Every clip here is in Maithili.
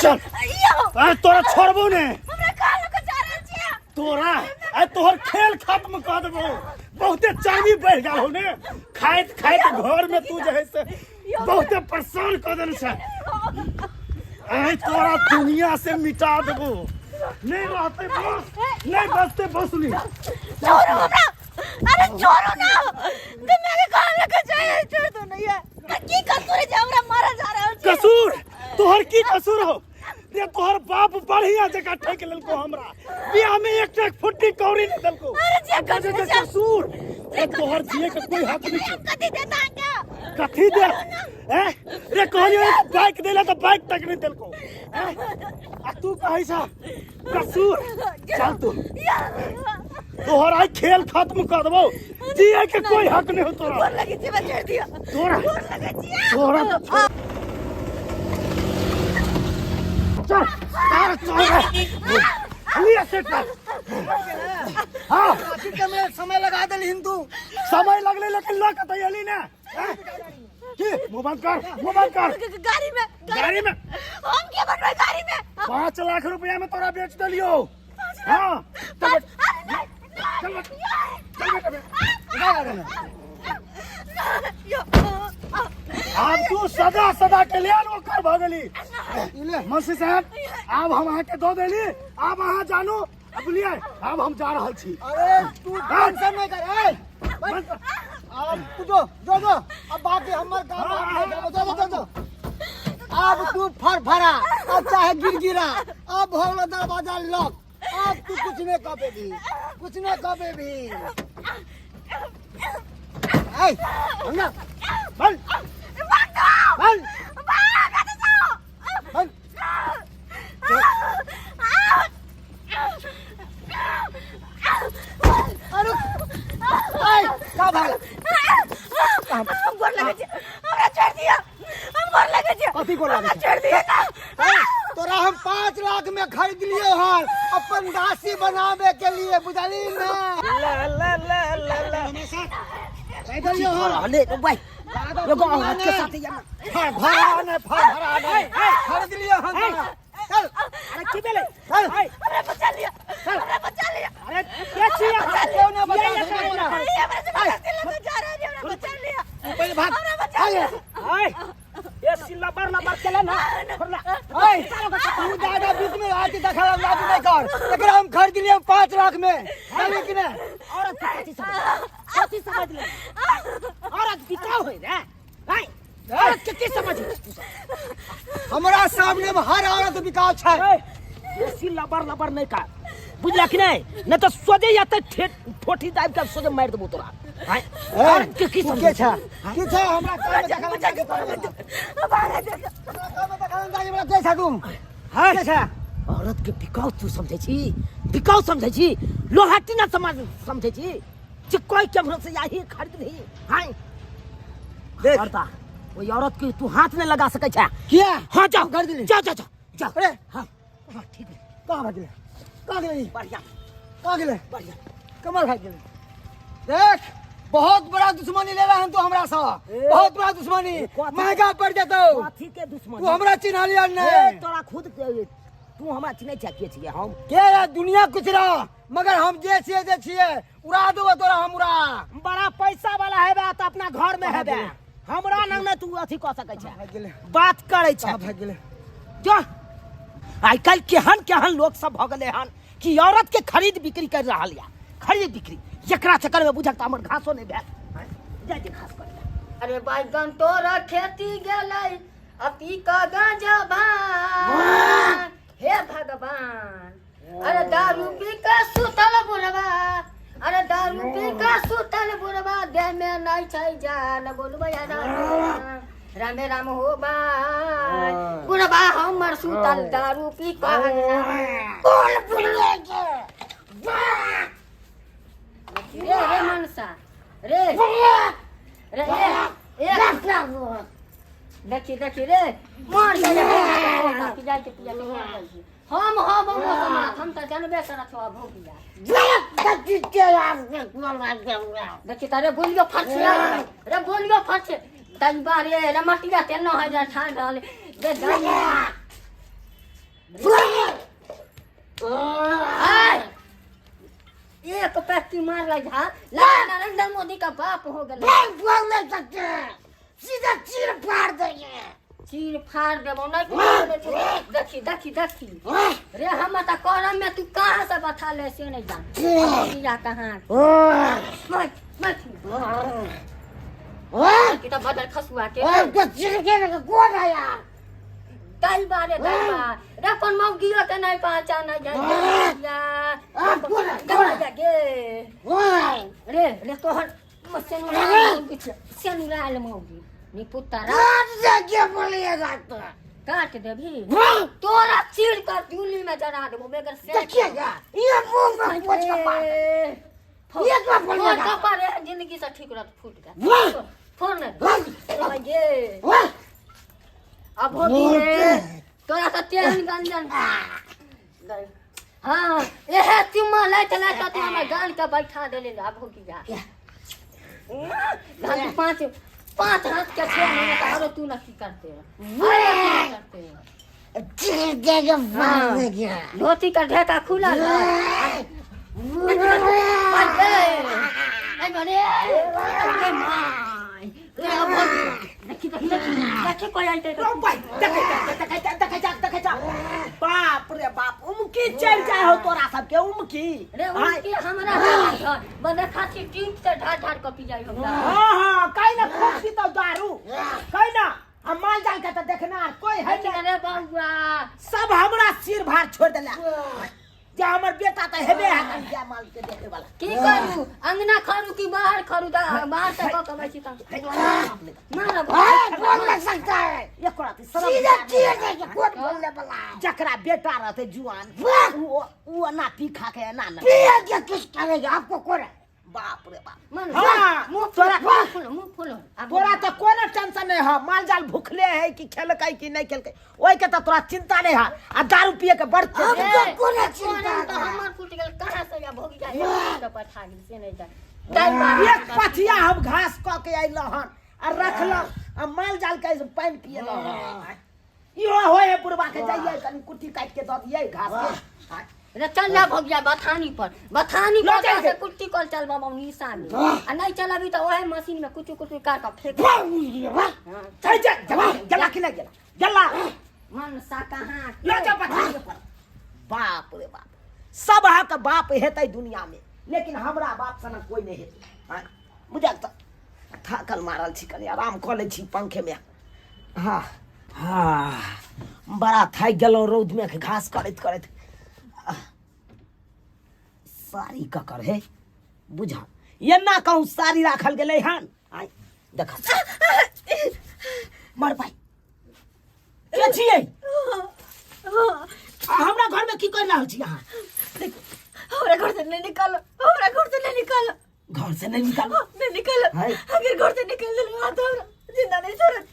चल। यौ। आ तोरा छोड़बो ने। हमरा कहाँ लऽ कऽ जा रहल छियै? तोरा आ तोहर खेल खत्म कऽ देबो। बहुते चर्बी बढ़ि गेल हो ने, खाइत खाइत घर में तू जे है से बहुते परेशान कऽ देने छै। आइ तोरा दुनिया से मिटा देबो, नहीं रहते बस, नहीं बचते बस नहीं। छोड़ो हमरा, अरे छोड़ो ना, दिमाग के कहाँ लऽ कऽ जाए? छोड़ दो ना यार। की कसूर है जे हमरा मारल जा रहल छै? कसूर? तोहर की कसूर हो रे? तोहर बाप बढ़िया जगह ठेक लेलको, हमरा बियाह में एक एक फुट्टी कौड़ी नहीं देलको। अरे जे जे जे कसूर रे, तोहर जिए के कोई हक नहीं छै। कथी देता के? कथी दे ए रे? कहलियो एक बाइक देला तो बाइक तक नहीं देलको। ए? आ तू कहै छ कसूर? चल तू, तोहर आई खेल खत्म कर देबो, जिए के कोई हक नहीं हो तोरा। गोर लगे छी, छोड़ दिया। तोरा गोर लगे छी। तोरा तो छोड़। चल चल चल, लिया सेट पर। हाँ। ट्रैफिक में समय लगा देल हिंदू। समय लगले लेकिन लऽ के तऽ एली ने। हैं? की मुंह बंद कर, मुंह बंद कर। गाड़ी में गाड़ी में हम के बनबै गाड़ी में? 5 लाख रुपया में तोरा बेच देलियो। हाँ, चल बेटा, अरे नहीं। चल बेटा, चल बेटा, बेटा। जा गाड़ी में। यो। आब तू सदा सदा के लिए नौकर भऽ गेली। ले। मुंशी साहब, आब हम अहाँके दऽ देली, आब अहाँ जानू। अब बुझलियै, आब हम जा रहल छी। अरे तू टेंशन नहीं कर, ए बंद कर। अब तू जो जो जो, अब बाकी हमर काम बाकी है। जो जो जो जो, अब तू फर फरा, अब चाहे गिर गिरा, अब हो गेलो दरवाजा लॉक। अब तू कुछ नहीं कहबे भी, कुछ नहीं कहबे भी। ए अंगा बंद। बंद बंद। अरे ए का भागल? हम गोर लगे छी, हमरा छोड़ दिया, हम गोर लगे छी। कथी गोर लगे हमरा छी? छोड़ दिया ना। ए, तोरा हम 5 लाख में खरीद लिए हन अपन दासी बनावे के लिए, बुझली ना? ला ला ला ला ला। खरीद लिए हन। अरे भाई, एगो औरत के साथ या फर भरा ने, फर भरा ने खरीद लिए हन तोरा। चल। अरे की भेलै? चल। हमरा बचा लिया, हमरा बचा लिया। अरे के छी? क्यों ना बचा ये सकै तोरा? ये हमरा जबरदस्ती लेके जा रहे हैं, हमरा बचा लिया। तू पहले भाग। हमरा बचा लिया। आय ये सिल्ला बर लबर केले ना, छोड़ला। ए, तू दादा बीच में आके दखल अंदाजी नहीं कर। एकरा हम खरीद लिए 5 लाख में, चल कि नहीं? औरत के कथी समझ, कथी समझ ले? औरत बिकाऊ है रे। आय, औरत के की समझ तू सब? हमरा सामने में हर औरत बिकाऊ छै। ए, बेसी लबर लबर नहीं का, बुझला कि नहीं? नहीं तो सोझे या तो ठेठ ठोठी दाबि के सोझे मारि देबो तोरा। आय, औरत के की तू समझ के छै? की छै? हमरा काम में दखल अंदाजी करे वाला। भागा। हमरा काम में दखल अंदाजी वाला के छै तू? हाँ? के छै? औरत के बिकाऊ तू समझै छी? बिकाऊ समझै छी? लोहा टीना समझ समझै छी जे कोई केम्हरो से याही खरीद नहीं? हाँ। देख। औरता, ओहि औरत के तू हाथ नहीं लगा सकै छै। किया? हाँ, जाओ। खरीद ली। जाओ जाओ जाओ जाओ। अरे। हाँ हाँ, ठीक है। कहाँ भाग गेलै? कहाँ गेलै? बढ़िया। कहाँ गेलै? बढ़िया। कमर भाग गेलै। देख, बहुत बड़ा दुश्मनी ले रहा तू हमरा से, बहुत बड़ा दुश्मनी। कथी? महंगा पड़ जेतौ। कथी के दुश्मनी? तू हमरा चिन्ह लिया ए, नहीं? तोरा खुद के तू हमरा चिन्है छै? के छियै हम? के रे? दुनिया कुछ रह, मगर हम जे छियै जे छियै, उड़ा देबो तोरा हम उड़ा। बड़ा पैसा वाला हेबे तऽ अपना घर में हेबे, हमरा लग ने तू अथी कऽ सकै छै। भाग गेलै। बात करै छै। कहाँ भाग गेलै? जो, आइ काल्हि केहन केहन लोक सब भऽ गेलै हन कि औरत के खरीद बिक्री कर रहल या खरीद बिक्री। एकरा चक्कर में बुझक तऽ हमर घासो नहि भेल। जाइ छै घास करै लए। अरे बैगन तोरा खेती गेलै अति का गांजा भान, हे भगवान। अरे दारू पी के सुतल बुढ़वा, अरे दारू पी के सुतल बुढ़वा, देह में नहीं छै जान। बोलबै राम रामे राम हो बाय। बुढ़वा हमर सुतल दारू पी के। बोल बुढ़वे के रे, रे मनसा रे, रे ए देखी देखी रे, मर जाइ जाइ के पिया के मर जाइ छी। हम हम हम समाज हम तऽ जानबे करत छौ भोगिया। देखी तारे बोलियो फरछिया रे, बोलियो फरछ तई बार रे, रे मटिया तेल न हो जा ठान रहल रे। मुक्की मार रही है लगा नरेंद्र मोदी का बाप हो गया। बोल नहीं सकते हैं, सीधा चीर फाड़ देंगे। चीर फाड़ देबो नहीं कुछ नहीं छो। देखी देखी देखी रे हम त करम में तू कहाँ से बथा ले से नहीं जान जा कहाँ मत मत कि त बदल खसुआ के तो चीर के कौन है यार? दई बारे दई बा रे अपन मौगियो के नहीं पहचान जा जा जा गे रे रे तोहर सेनुरा सेनुरा ले मौगी नी पुत्तारा काट देंगे बोलिएगा तो। काट देबी तोरा चीर कर चूल्ही में जरा देबो बेगर से। देखिएगा ये मुंह में पोछ के मार ये क्या बोलिएगा? कपार है जिंदगी से ठीक रहत फूट गया फोड़ नहीं ये अब हो गई तोरा से तेल गंजन। हाँ एहे चुम्मा लैत लैत तू हमर गाल के बैठा देले। अब हो गया गाल पांच पांच हाथ के छे महीने तो आरो तू ना की करते अरे करते चीर देंगे मार देंगे। धोती का ढेका खुला है। देखी देखी देखी कोई आइते रौ भाई, देखै जा, देखै जा, देखै जा, देखै जा। बाप रे बाप, उमकी चलि जाइ हो तोरा सबके उमकी। रे उनकी हमरा बंदे खाती टीप से ढार ढार कपी जाई हमरा। हाँ हाँ, कै ना खूब पीतौ दारू, कै ना आ माल जाल के तऽ देखना आर कोई है लेकिन नहीं। रे बउआ सब हमरा सिर भार छोड़ देला जे हमर बेटा तऽ हेबे है कनिया माल के देखे वाला। की करू अंगना खरू की बाहर खरू दा बाहर से क कमाई छी त मार बोल नहीं सकता है, एको राति शरम सीधा चीर देंगे। कौन बोलने वाला है? जकरा बेटा रहते जुआन उ उ एना पी खा के एना ना पिएंगे किस करेंगे आपको कौन है? बाप रे बाप। मन हाँ, मुंह तोरा मुंह खोलो मुंह खोलो अब तोरा तऽ कोनो टेंशन नहीं है, माल जाल भूखले है कि खेलकै कि नहीं खेलकै ओहि के तऽ तोरा चिंता नहीं है आ दारू पिए के बड़ अब तो कोनो चिंता तो नहीं। हमर फूट गेल कहां से या भोग जाए तो पठा गेल से नहीं जाए दाई मार एक पथिया हम घास कऽ के अयलहुँ हन आ रखलहुँ आ माल जाल के पानि पियलहुँ हन। इहो होय है बुढ़बा के जाइए कनी कुट्टी काटि के दऽ दियै घास के। रे चल जा भोग जा बथानी पर बथानी लऽ पर जाइके। से कुट्टी कल चल बाबा निशा में आ नहीं चलबी तो ओहे मशीन में कुछ कुछ काट के फेंक। हाँ, चल जा जला जला कि नहीं जला जला मन सा कहाँ लऽ जा बथानी पर। बाप रे बाप, सब अहाँके बाप हेतै दुनिया में लेकिन हमरा बाप सनक कोई नहीं हेतै। हाँ, बुझल तऽ थाकल मारल छी, कनी आराम कऽ लै छी पंखे में। हाँ हाँ, बड़ा थाकि गेलहुँ रौद में घास करैत करैत। साड़ी ककर है बुझा एना कहूँ साड़ी राखल गेलै हन। आइ देख मर भाई के छियै आ हमरा घर में की कर रहल छी अहाँ? हमरा घर से नहीं निकालो, हमरा घर से नहीं निकालो, घर से नहीं निकालो, नहीं निकालो। हाय। अगर घर से निकल दिल तो हमरा जिंदा नहीं छोड़त।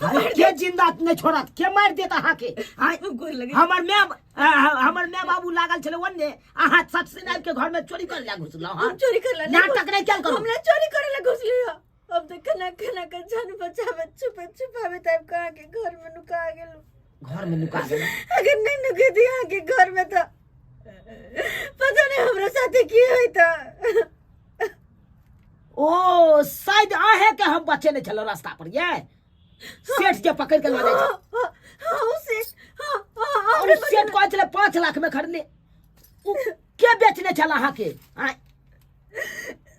अरे के जिंदा नहीं छोड़त, के मार देत अहाँ के? आय, गोर लगे। हमर my हमर my बाबू लागल छलै ओन्ने, अहाँ सबसे आबि के घर में चोरी कर ला घुसलहुँ। हम चोरी कर ला नाटक नहीं कैल करू। हमरा चोरी करे ला घुसली हो। अब तो खाना खाना के जान बचावे छुपे छुपावे तब कहाँ के घर में नुका गेलू। घर में नुका गेलू? अगर नहीं नुके दी अहाँ के घर में तो पता नहीं हमरा साथे की होई। तो ओ शायद अहे के हम बचेने छलहुँ रास्ता पर, ये सेठ के पकड़ के लऽ जाइ छै। हाँ, हाँ, उ सेठ, हाँ, हाँ, और हमरे सेठ कहै छलै 5 लाख में खरीदले, उ के बेचने छल अहाँ के? आँय,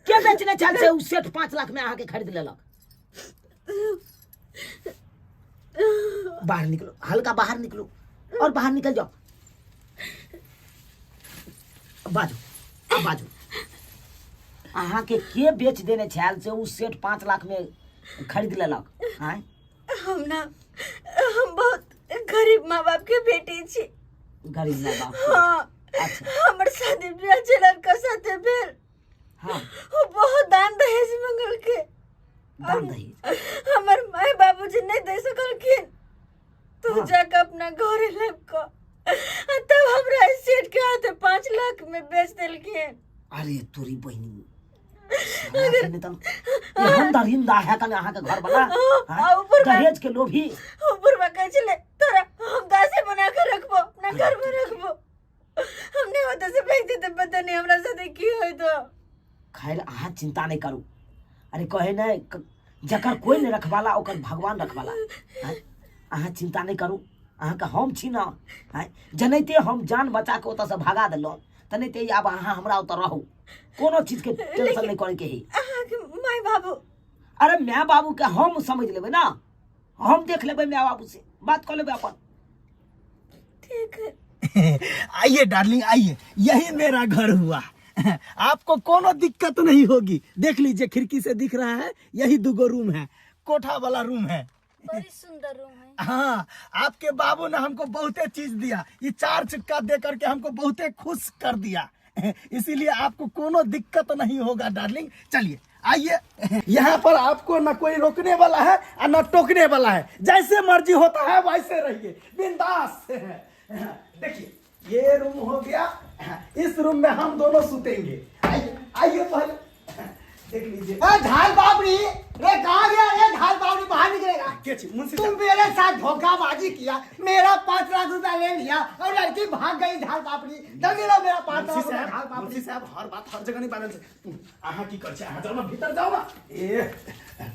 के बेचने छल से उ सेठ 5 लाख में अहाँ के खरीद लेलक? बाहर निकलो, हल्का बाहर निकलो और बाहर निकल जाओ। बाजू अब बाजू, अहाँ के के बेच देने छल से उ सेठ 5 लाख में खरीद लेलक? आँय, हम ना हम बहुत गरीब माँ बाप के बेटी छी। गरीब माँ बाप के? हाँ। अच्छा। हमर शादी ब्याह जे लड़का साथे भेल, हाँ, वो बहुत दान दहेज मंगल के। दान दहेज हमर माय बाबूजी नहीं दे सकलखिन तू हाँ। जाके अपना घरे लग को आ तब हमरा इस सेठ के हाथे 5 लाख में बेच देलखिन। अरे तोरी बहिनी, एहन दरिंदा है कने अहाँ के घर वाला? हाँ, ऊपर दहेज के लोभी। ऊपर में कहै छलै तोरा हम दासे बना के रखबो, अपना घर में रखबो। हमने ओतऽ से फेंक देते, पता नहीं हमरा साथे की होइत। खैर अहाँ चिंता नहीं करू। अरे कहे नहीं जकर कोई नहीं रखवाला ओकर भगवान रखवाला। आँय? अहाँ चिंता नहीं करू, अहाँके हम छी ना। आँय? जनैते हम जान बचा के ओतऽसँ भगा देलहुँ तनैते आब अहाँ हमरा ओतऽ रहू, कोनो चीजके टेंशन नहीं करैके है। अहाँके माय बाबू? अरे my बाबू के हम समझ लेबै ना, हम देख लेबै, my बाबू से बात कऽ लेबै अपन। ठीक है। आइए डार्लिंग आइए, यही मेरा घर हुआ, आपको कोनो दिक्कत नहीं होगी। देख लीजिए खिड़की से दिख रहा है, यही दुगो रूम है, कोठा वाला रूम है। बड़ी सुंदर रूम है। हाँ, आपके बाबू ने हमको बहुते चीज दिया, ये 4 चक्का दे करके हमको बहुते खुश कर दिया, इसीलिए आपको कोनो दिक्कत नहीं होगा डार्लिंग। चलिए आइए, यहाँ पर आपको न कोई रोकने वाला है और न टोकने वाला है, जैसे मर्जी होता है वैसे रहिए बिंदास। देखिए ये रूम हो गया, इस रूम में हम दोनों सुतेंगे। आइए आइए पहले देख लीजिए। ए झाल बाबरी रे, कहाँ गया रे झाल बाबरी, बाहर निकलेगा। के छी? मुंशी तुम साहब। मेरे साथ धोखाबाजी किया, मेरा 5 लाख रुपया ले लिया और लड़की भाग गई झाल बाबरी। जल्दी लो मेरा 5 लाख मुंशी रुपया साहब, झाल बाबरी। मुंशी साहब हर बात हर जगह नहीं बाजल छै। अहाँ की करै छी? अहाँ जाउ ना, भीतर जाउ ना। ए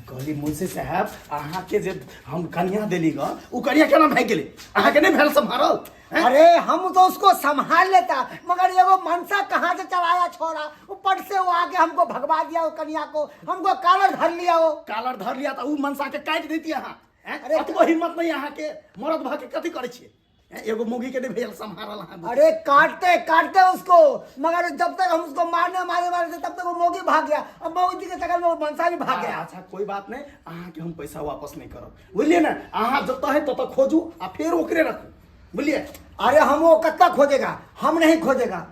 कहली मुंशी साहब, अहाँ के जे हम कन्या देली ग, उ कन्या केना भागि गेलै? अहाँ के नहीं भेल सम्हारल? हैं? अरे हम तो उसको संभाल लेता, मगर ये वो मनसा कहाँ से चलाया छोरा, ऊपर से वो आके हमको भगवा दिया, वो कन्या को हमको कालर धर लिया। वो कालर धर लिया तो उ मनसा के काटि देती अहाँ। हैं? अरे अतबो हिम्मत नहीं अहाँ के, मरद भऽ के कथी करै छियै? हैं? एगो मुगी के नहीं भेल सम्हारल अहाँ। अरे काटते काटते उसको, मगर जब तक हम उसको मारने मारे मारे थे तब तक वो मोगी भाग गया। अब मोगी के चक्कर में वो मनसा भी भाग गया। अच्छा कोई बात नहीं, अहाँ के हम पैसा वापस नहीं करब, बुझलिए ना? अहाँ जतऽ है ततऽ खोजू आ फेर ओकरे रखू, बुझलिए? अरे हम वो कत्ता खोजेगा, हम नहीं खोजेगा।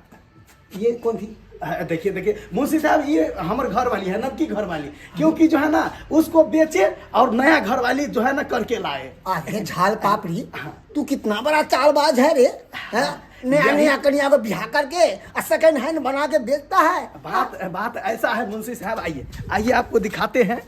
ये कौन थी? देखिए देखिए मुंशी साहब, ये हमारे घर वाली है, नबकी घर वाली, क्योंकि जो है ना उसको बेचे और नया घर वाली जो है ना करके लाए। अरे झाल पापड़ी, तू कितना बड़ा चालबाज है रे, हैं? नया नया कन्या को बिहा करके और सेकंड हैंड बना के बेचता है। बात ऐसा है मुंशी साहब, आइए आइए आपको दिखाते हैं।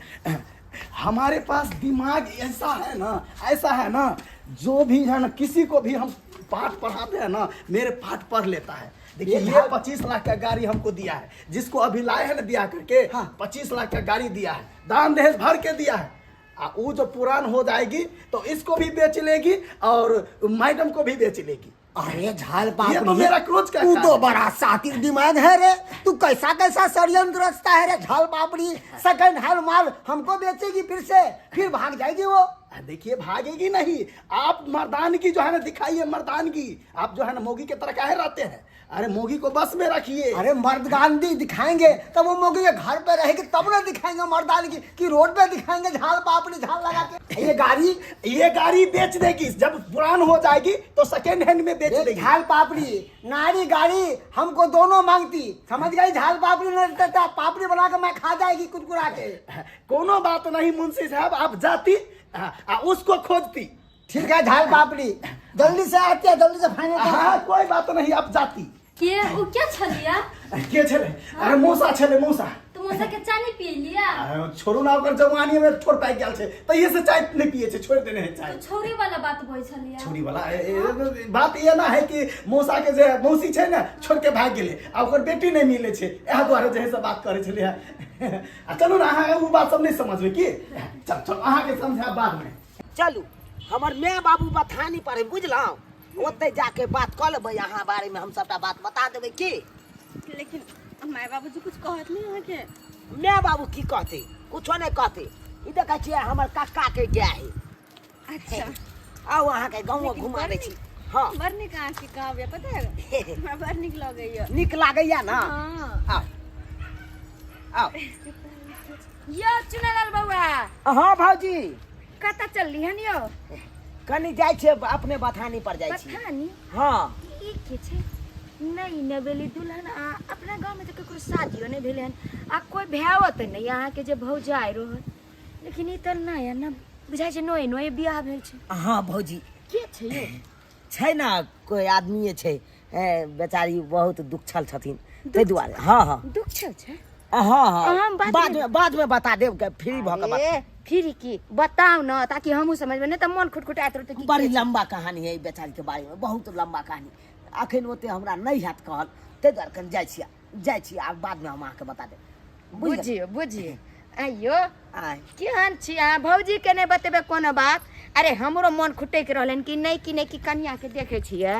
हमारे पास दिमाग ऐसा है ना, ऐसा है ना, जो भी है ना किसी को भी हम पाठ पढ़ाते हैं ना, मेरे पाठ पढ़ लेता है। देखिए ये 25 लाख का गाड़ी हमको दिया है, जिसको अभी लाए हैं ना दिया करके, हाँ। 25 लाख का गाड़ी दिया है, दान दहेज भर के दिया है। आ वो जो पुरान हो जाएगी तो इसको भी बेच लेगी और मैडम को भी बेच लेगी। अरे झाल पापड़ी, ये तो मेरा क्रोध का तू कारण तो है। बड़ा सातिर दिमाग है रे, तू कैसा कैसा षड्यंत्र रचता है रे झाल पापड़ी। सेकंड हैंड माल हमको बेचेगी फिर से, फिर भाग जाएगी वो। देखिए भागेगी नहीं, आप मर्दानगी जो है ना दिखाइए, मर्दानगी। आप जो है ना मोगी के तरह काहे रहते हैं? अरे मोगी को बस में रखिए। अरे मर्दगानगी दिखाएंगे तब वो मोगी के घर पे रहेगी तब ना दिखाएंगे मर्दानगी, कि रोड पे दिखाएंगे झाल पापड़ी झाल लगा के। ये गाड़ी, ये गाड़ी बेच देगी जब पुरान हो जाएगी तो सेकेंड हैंड में बेच ये देगी। झाल पापड़ी नारी गाड़ी हमको दोनों मांगती, समझ गई? झाल पापड़ी नहीं देता, पापड़ी बना के मैं खा जाएगी कुरकुरा के। कोनो बात नहीं मुंशी साहब, आप जाती आ उसको खोजती। ठीक है झाल पापड़ी, जल्दी से आती है, जल्दी से फाइनल कर। हाँ कोई बात नहीं, आप जाती। के उ क्या छलिया? के छले? अरे मौसा छले, मौसा। तो मौसा के चाय नहीं पी लिया? अरे छोड़ू ना, ओकर जवानी में ठोर पाकि गेल छै, तहिए से चाय नहीं पिए छै, छोड़ देने है चाय। तो छोरी वाला बात होय छलिया। छोरी वाला, बात ये ना है कि मौसा के जे मौसी छै ने छोड़ के भाग गेलै आ ओकर बेटी नहीं मिले छै, इएह दुआरे जे है से बात करै छलियै। आ चलू ना, अहाँ उ बात सब नहीं समझबै की? चल चल अहाँके समझायब बाद में। चलू हमर my बाबू बथानी पर है, बुझलहुँ? ओतै जाके बात कऽ लेबै, अहाँ बारे में हम सबटा बात बता देबै की। लेकिन my बाबूजी कुछ कहत नहीं अहाँके? My बाबू की कहते, कुछो नहीं कहते। ई देखै छियै हमर कक्का के गाय है। अच्छा आउ अहाँके गाँव लेकिन घुमा बड़ दै छी। नीक। हाँ। बड़ नीक अहाँके कहब पता है, हमरा बड़ नीक लगैया। नीक लागैया ना? हाँ। आउ आउ। यो चुनालाल बउआ। हाँ भौजी। कतऽ चलली हन यो? कनी जाइ छियै अपने बथानी पर जाइ छियै। बथानी? हाँ। ई के छै? नहीं नवेली दुल्हन आ अपना गांव में तो ककरो शादियो नहीं भेलै हन आ कोई भावो तऽ नहीं अहाँके जे भौजाइ रहत, लेकिन ई तऽ नहि ने बुझाइ छै नोए नोए बियाह भेल छै। हाँ भौजी। के छै यो? छै ना कोई आदमीए छै, बेचारी बहुत दुखछल छथिन ताहि दुआरे। हाँ हाँ। दुखछल छै? हाँ हाँ। अहाँ बात बाद नहि- में, बाद में बता देब, फ्री भऽ के बता। ए, फ्री की बताउ न ताकि हमहूँ समझबै, नहि तऽ मन खुटखुटाइत रहतै कि बड़ी के छै। लंबा कहानी है ई बेचारी के बारे में, बहुत लंबा कहानी। अखन ओते हमरा नहीं हैत कहल, ताहि दुआरे कनि जाइ छी, जाइ छी, आब बाद में हम अहाँके बता देब। बुझि गेलियै? बुझियो बुझियो आइयो आय केहन छी अहाँ भौजी के नहि बतेबै कोनो बात अरे हमरो मन खुटकि रहल कि नहि कि नहि कि कनिया के देखै छियै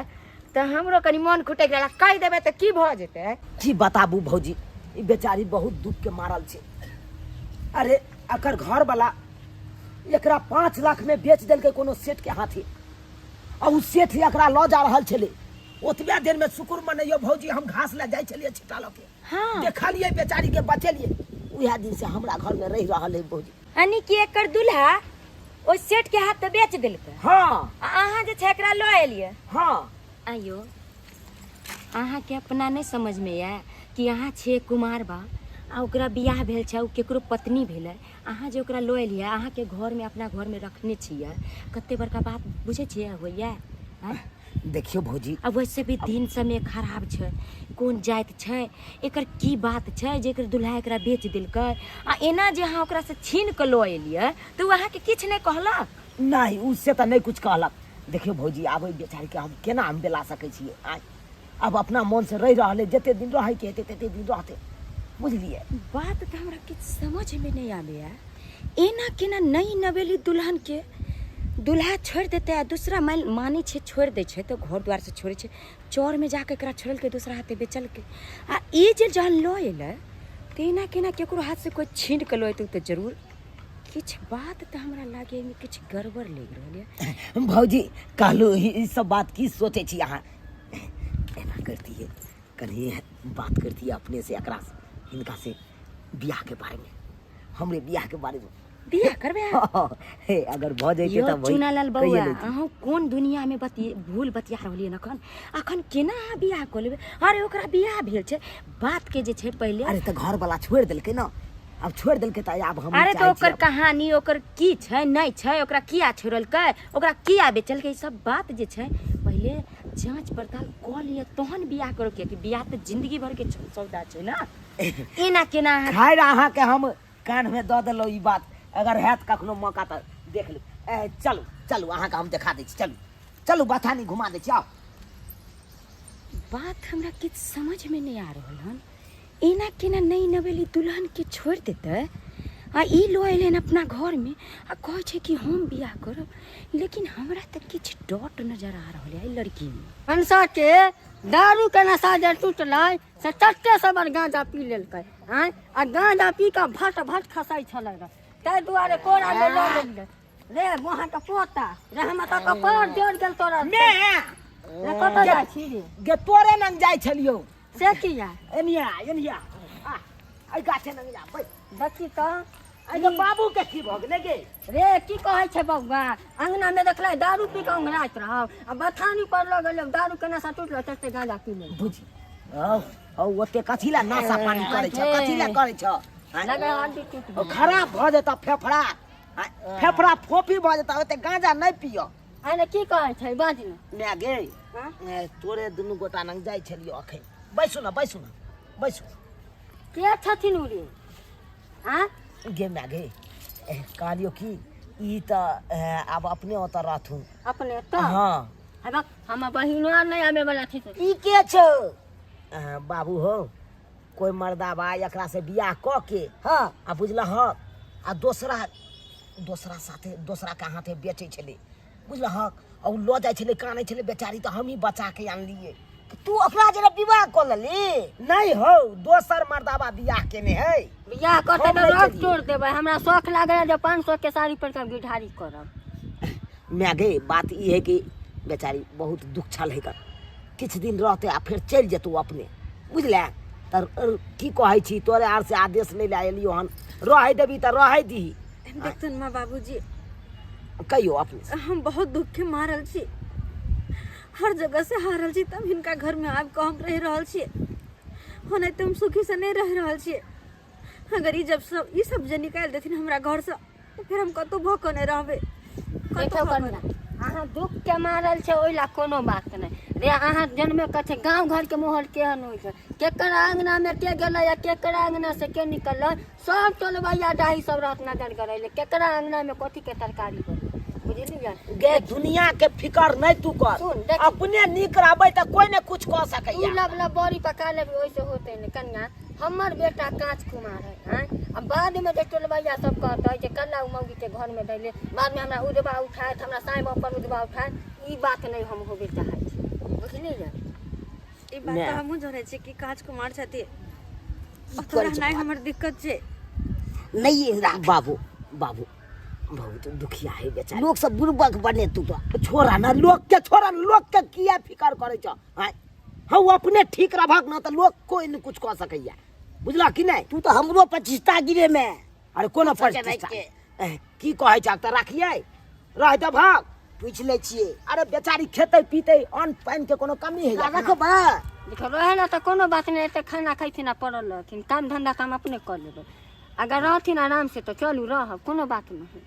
तऽ हमरो कनि मन खुटकि रहल कहि देबै तऽ की भऽ जेतै की बताबू भौजी ई बेचारी बहुत दुख के मारल छै अरे एकर घर वाला एकरा 5 लाख में बेच देलकै कोनो सेठ के हाथे आ उ सेठ एकरा लऽ जा रहल छलै ओतबे देर में शुक्र मनैयो भौजी हम घास लए जाइ छलियै छिटा लऽ के देखलियै बेचारी के बचेलियै उएह दिन से हमरा घर में रहि रहल है भौजी यानी कि एकर दूल्हा ओहि सेठ के हाथ तऽ बेच देलकै आ अहाँ जे छै एकरा लऽ एलियै आइयो अहाँके अपना नहि समझमे यऽ कि अहाँ छियै कुमार बा आ ओकरा बियाह भेल छै ओ केकरो पत्नी भेलै अहाँ जे ओकरा लऽ एलियै अहाँके घरमे अपना घरमे रखने छियै कते बड़का बात बुझै छियै होइए आँय देखियौ भौजी आ वैसे भी दिन समय खराब छै कोन जाति छै एकर की बात छै जे एकर दुल्हा एकरा बेच देलकै आ एना जे अहाँ ओकरासँ छीन कऽ लऽ एलियै तऽ ओ अहाँके किछु नहि कहलक नहि उ से तऽ नहि कुछ कहलक देखियौ भौजी आब ओहि बेचारीके हम केना हम बेला सकै छियै आँय आब अपना मोनसँ रहि रहल है जते दिन रहैके हेतै तते दिन रहतै बुझलियै बात तऽ हमरा किछु समझमे नहि आबैए एना केना नई नवेली दुल्हनके दुल्हा छोड़ि देतै आ दूसरा मानि मानै छै छोड़ि दै छै तऽ घर दुआरसँ छोड़ै छै चौरमे जाकऽ एकरा छोड़लकै दोसरा हाथे बेचलकै आ ई जे जहन लऽ एलै तऽ एना केना केकरो हाथसँ कोइ छीन कऽ लऽ एतै तऽ जरूर किछु बात तऽ हमरा लागैए एहिमे किछु गड़बड़ लागि रहल यऽ भौजी कहलहुँ ई सब बात की सोचै छी अहाँ एना करतियै कनि बात करतियै अपने से एकरा से हिनका से बियाह के बारे में हमरे बियाह के बारे में बियाह करबै अहाँ? हे अगर भऽ जैते यौ तऽ भई चुनालाल कहिए बौआ लैती। अहूँ कोन दुनिया में बति भूल बतिया रहलियै हन अखन अखन केना अहाँ बियाह कऽ लेबै अरे ओकरा बियाह भेल छै बात के जे छै पहिले अरे तऽ घर वाला छोड़ि देलकै ने आब छोड़ि देलकै तऽ आब हम अरे तऽ ओकर कहानी ओकर की छै नहि छै ओकरा किया छोड़लकै ओकरा किया बेचलकै ई सब बात जे छै पहिले जांच पड़ताल कऽ लिअ तहन बियाह करू कियाकि बियाह तऽ जिंदगी भर के सौदा छै ने एना केना अहाँ खैर अहाँके हम कानमे दऽ देलहुँ ई बात अगर हैत कखनो मौका तऽ देख लेब ए, चलू चलू अहाँके हम देखा दै छी चलू चलू बथानी घुमा दै छी आउ बात हमरा किछु समझमे नहि आ रहल हन एना केना नहि नवेली दुल्हनके छोड़ि देतै आ ई लऽ एलै हन अपना घरमे आ कहै छै कि हम बियाह करब लेकिन हमरा तऽ किछु डॉट नजर आ रहल है एहि लड़कीमे मनसा के दारू के नशा जे टूटलै से टट्टे सबर गांजा पी लेलकै आँय आ गांजा पी कऽ भट भट खसै छलै रऽ ताहि दुआरे कोरा मे लऽ लेलियै रे वहाँ के पोता रे हम तऽ कपार जड़ गेल तोरा मे रे कतऽ जाइ छी रे गे तोरे नंग जाइ छलियौ से किया एनिया एनिया आ एहि गाछे नंग जा बैठ देखी तऽ एहि के बाबू के की भऽ गेलै गे रे की कहै छै बौआ अंगना मे देखलै दारू पी कऽ ओंघराइत रहौ आ बथानी पर लऽ गेलै दारू के नशा टूटलो तते गांजा पी लेलकै बुझी हौ हौ ओते कथी लए नशा पानी करै छ कथी लए करै छ आँय? लगे हड्डी टूटि ओ गेल खराब भऽ जेतऽ फेफड़ा आँय, फेफड़ा फोफी भऽ जेतऽ ओते गांजा नहि पियऽ आइ की कहै छै बाज ने माय गे हाँ? ए, तोरे दुनू गोटा नंग जाइ छलियौ अखन बैसू ने बैसू ने बैसू के छथिन उ रे आँ गे माय गे ए, कहलियौ कि ई तऽ ए, आब अपने ओतऽ रहथुन अपने तऽ हँ हे बक हमर बहिनो आर नहि आबै वाला छै ई के छौ ए, बाबू हो कोइ मर्दाबा एकरा से बियाह कऽ के हाँ आ बुझलहक आ दोसरा दोसरा साथे दोसरा के हाथे बेचै छलै बुझलहक आ ओ लऽ जाइ छलै कानै छलै बेचारी तऽ हमही बचा के आनलियै तू ओकरा जरा विवाह कऽ लेली नहि हौ दोसर मर्दाबा बियाह केने है बियाह करतै हम तऽ नहि रग चलियै। तोड़ देबै हमरा शौख लागल है जे 500 के साड़ी पर के गिरधारी करब माय गे बात ई है कि बेचारी बहुत दुख छल है किछु दिन रहतै आ फेर चलि जेतौ अपने बुझले तऽ की कहै छी तोरे आर से आदेश नहि लए एलियौ हन रहै देबी तऽ रहै दीही देखथुन माँ बाबूजी कहियौ अपने से। हम बहुत दुख के मारल छी हर जगह से हारल छी तब हिनका घर में आबि कऽ हम रहि रहल छी ओनाहिते हम सुखी से नहि रहि रहल छी अगर ई जब सब ई सब जे निकालि देथिन हमरा घरसँ तऽ फेर हम कतहु भऽ कऽ नहि रहबै कतहु देखो भऽ कऽ कनिया अहाँ दुख के मारल छै ओहि ला कोनो बात नहि रे अहाँ जनमे कहै छै गाँव घरके माहौल केहन होइ छै केकर अङ्गनामे के गेलै आ केकर अङ्गना से के निकललै सब टोलबैया डाही सब रहत नजर गड़ैले केकरा अङ्गनामे कथी के तरकारी बनलै बुझलियै गे दुनिया के फिकर नहीं तू कर सुन, देख। अपने नीक रहबै त कोई ने कुछ कह तू सकैया लब लब बड़ी पका लेबी ओहिसे होते नहि कनिया हमर बेटा काँच कुमार है आँय आ बादमे जे टोलबैया सब कहतै जे कल्ला उ मौगीके घरमे दैले बादमे हमरा उधबा उठायत हमरा साँय पर उधबा उठायत ई बात नहि हम होबे चाहै छी बुझलियै ई बात ने। तऽ हमहूँ जनै छियै कि काँच कुमार छथिन की ओतऽ करै छै रहनाइ हमर दिक्कत छै नहीं राख बाबू बाबू बहुत दुखिया है बेचारा लोग सब बुड़बक बने तू तो छोड़ा ना लोग के छोड़ा ना, लोग के किया फिकर करे छ आय हाँ वो अपने ठीक रहबक ना तो लोग कोई नहीं कुछ कह सकैया बुझला कि नहीं तू तो हमरो पचिस्ता गिरे में अरे कोनो सोचे प्रतिष्ठा भाई एह, की कहै छ तऽ राखियै रह दे भाग पूछ लै छियै अरे बेचारी खेतै पीतै अन्न पानि के कोनो कमी है रखबा देखो रहे ना तऽ कोनो बात नहि एते खाना खैथिन आ पड़ल रहथिन काम धंधा काम अपने कऽ लेबै अगर रहथिन आराम से तऽ चलू रहब कोनो बात नहि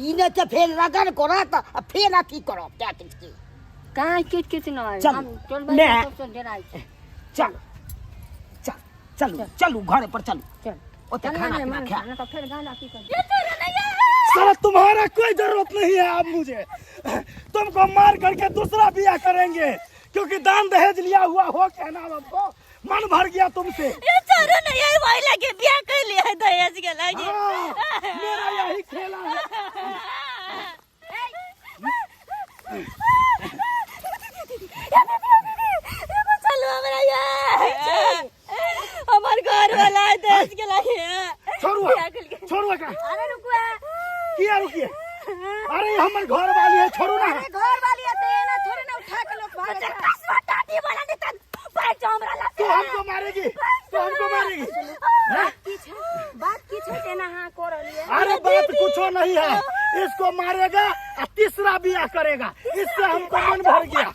ई नहि तऽ फेर रगड़ करत आ फेर अथी करत क्या किछ के काहे किच किच नहि चलू, हम टोलबै ने। सबसँ डराइ छी चल चल चलू चलू घरे पर चलू चल ओते चल खाना ने पीना मन खा ना तऽ फेर गाना की कर साला तुम्हारा कोई जरूरत नहीं है अब मुझे तुमको मार करके दूसरा बियाह करेंगे क्योंकि दान दहेज लिया हुआ हो कहना हमको मन भर गया तुमसे ये छोरो नहीं है वही लगे बियाह कर लिया है दहेज के लगे हाँ, मेरा यही खेला है चलो हमरा ये हमार घर वाला है दहेज के लगे छोड़ू बियाह कर लिया। छोड़ू एकरा अरे रुकुआ किया रुकिए अरे ये हमर घर वाली है छोड़ू ना अरे घर वाली है तो एना थोड़े ना उठा के लोग भागे छै। दादी वाला नहीं तन बैठ जाओ हमरा तू हमको मारेगी तू हमको मारेगी हैं? की छै बात की छै तेना अहाँ कऽ रहलियै अरे बात कुछो नहीं है इसको मारेगा और तीसरा बियाह करेगा इससे हमको मन भर गया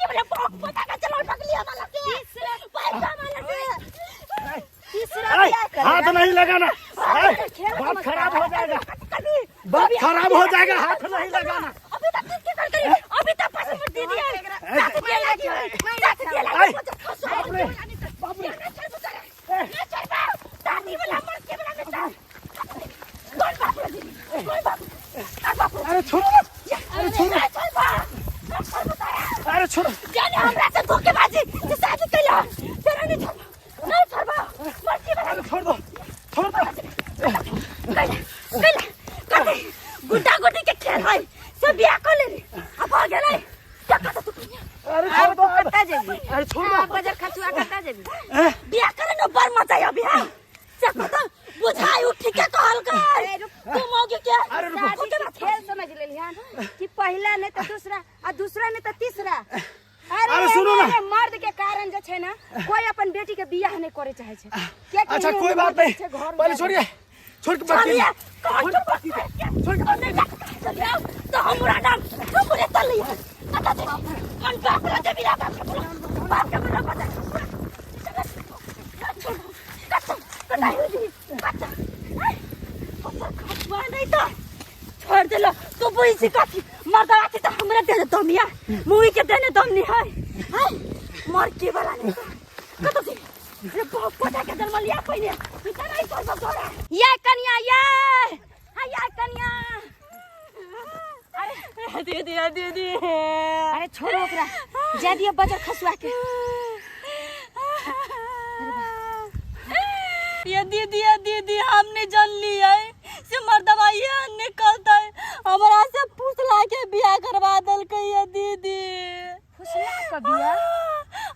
तीसरा ऐ, बियाह करेगा हाथ नहीं लगाना ऐ, बात खराब हो जाएगा बात खराब हो जाएगा हाथ नहीं लगाना ऐ, बाप रे बाप रे ऐ, अरे छोड़ो ना अरे छोड़ो अरे छोड़ो अरे छोड़ दो छोड़ दो गुड्डा गुड्डी के खेल है सब बियाह कर ले अब आ गेलै अरे छोड़ दो अब। कतऽ जेबी अरे छोड़ दो बजर खचुआ कतऽ जेबी बियाह करे न बड़ मजा आबी है से कत बुझाई उठी के कहल कर तू मौगी के अरे रुको। शादी के खेल समझ लेलिहन कि पहिला नहीं तो दूसरा आ दूसरा नहीं तो तीसरा अरे अरे सुनो ना। अरे मर्द के कारण जे छै ना कोई अपन बेटी के बियाह नहीं करे चाहे छै कियाकि अच्छा एहन कोई बात मर्द नहीं छै घर पहले छोड़िए छोड़ के बात चलिए कीजिए कौन छोड़ के बात कीजिए छोड़ के बात कीजिए तो हमरा नाम हमरे तली है कत दे कौन बाप रे देवी बाप के बोला बाप के बोला पता नहीं तो छोड़ देला तू बुझ छी कथी मर्दवा थी तो हमरा देने दम या मुई के देने दम नहीं है है मर के वाला नहीं कत छी अरे बाप पता के जन्म लिया पहिने इतना नहीं छोड़ तोरा ये कनिया ये हाँ ये कनिया दीदी दीदी अरे छोड़ो ओकरा जा दियो बजर खसुआ के ये दीदी ये दीदी हमने जान लिया है से मर्दवा ये निकलता है हमरा से फुसला के बियाह करवा देलकै ये दीदी फुसला के बियाह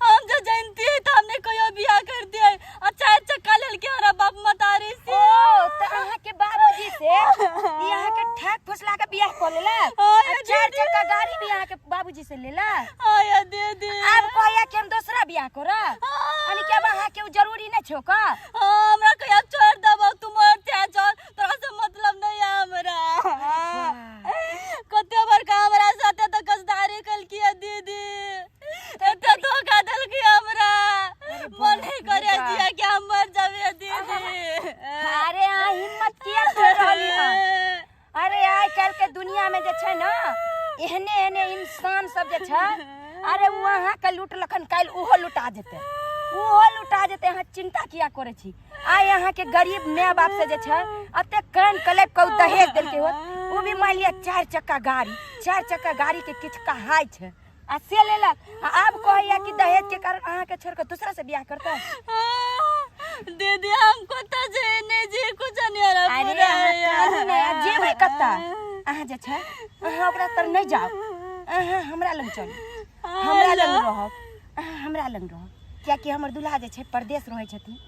हम जो जानती है तो हमने कोई बियाह कर दिया है। अच्छा अच्छा कल के हमारा बाप मतारी से ओ त अहाँ के बाबूजी से ई अहाँ के ठग फुसला के बियाह कर लेलक हाँ, आ ये चार दीदी। चक्का गाड़ी भी अहाँ के बाबूजी से लेलक हाँ ये दीदी आब कहैया कि हम दोसरा बियाह करब यानी कि अब अहाँ के उ जरूरी नहीं छौ का हाँ, हमरा को अब छोड़ दबो तू मर जा चल तोरा से मतलब नहीं है हमरा कते बड़का हमरा साथे तो कसदारी कल किया दीदी एते धोखा देलकी हमरा मन नहीं करे जिया कि हम मर जाबे दीदी अरे अहाँ हिम्मत किया कर रहली हन अरे आइ काल्हि के दुनिया में जे छै ने एहने एहने इंसान सब जे छै अरे ओ अहाँके लूटलखन काल्हि ओहो लुटा जेतै ओहो लुटा जेतै अहाँ चिंता किया करै छी आइ अहाँके गरीब माय बाप से जे छै एते कान कलपि कऽ ओ दहेज देलकै होत ओ ओ भी मान लिअ चारि चक्का गाड़ी, चारि चक्का गाड़ी के किछु कहाइ छै आ से लेलक आ आब कहैया कि दहेज के कारण अहाँके छोड़ के दूसरा से बियाह करतै। दीदी हम कतऽ जे नहि जे कुछ नहीं अरे अहाँ कानू नहि आ जेबै कतऽ? अहाँ जे छै अहाँ ओकरा तर नहि जाउ, अहाँ हमरा लग चलू, हमरा लग रहब, अहाँ हमरा लग रहब, कियाकि हमर दुल्हा जे छै परदेश रहै छथिन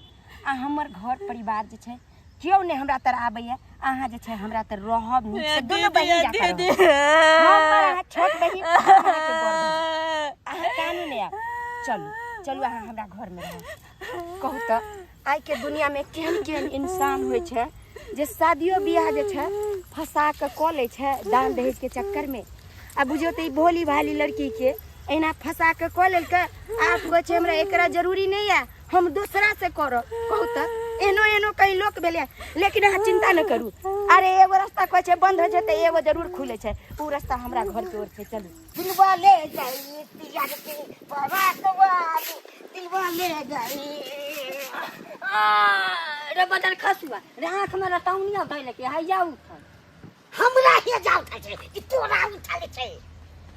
आ हमर घर परिवार जे छै केओ नहि हमरा तर आबैया। अहाँ जे छै हमरा तर रहब नीक से, दुनू बहिन जाकर रहब। हमर अहाँ छोट बहिन, हम अहाँके बड़ बहिन। अहाँ कानू नहि आब, चलू चलू अहाँ हमरा घरमे रहब। कहू तऽ आइके दुनियामे केहन केहन इंसान होइ छै जे शादियो बियाह जे छै फंसा कऽ कऽ लै छै दान दहेजके चक्करमे। आ बुझियौ तऽ ई भोली भाली लड़कीके एहिना फंसा कऽ कऽ लेलकै, आब कहै छै हमरा एकरा जरूरी नहि यऽ, हम दोसरा से करब। कहू तऽ एहनो एहनो कहीं लोक भेलै। लेकिन अहाँ चिंता नहि करू, अरे एगो रास्ता कहै छै बंद होइ छै तऽ एगो जरूर खुलै छै, ओ रास्ता हमरा घरके ओर छै। चलू। दिलवा ले जाई पिया के परात वाली, दिलवा ले जाई। आ, रे बदल खसुआ रे, आँख में रतौनिया धैल के हैया उठल। हमरा हे जा उठल छै कि तोरा उठल छै?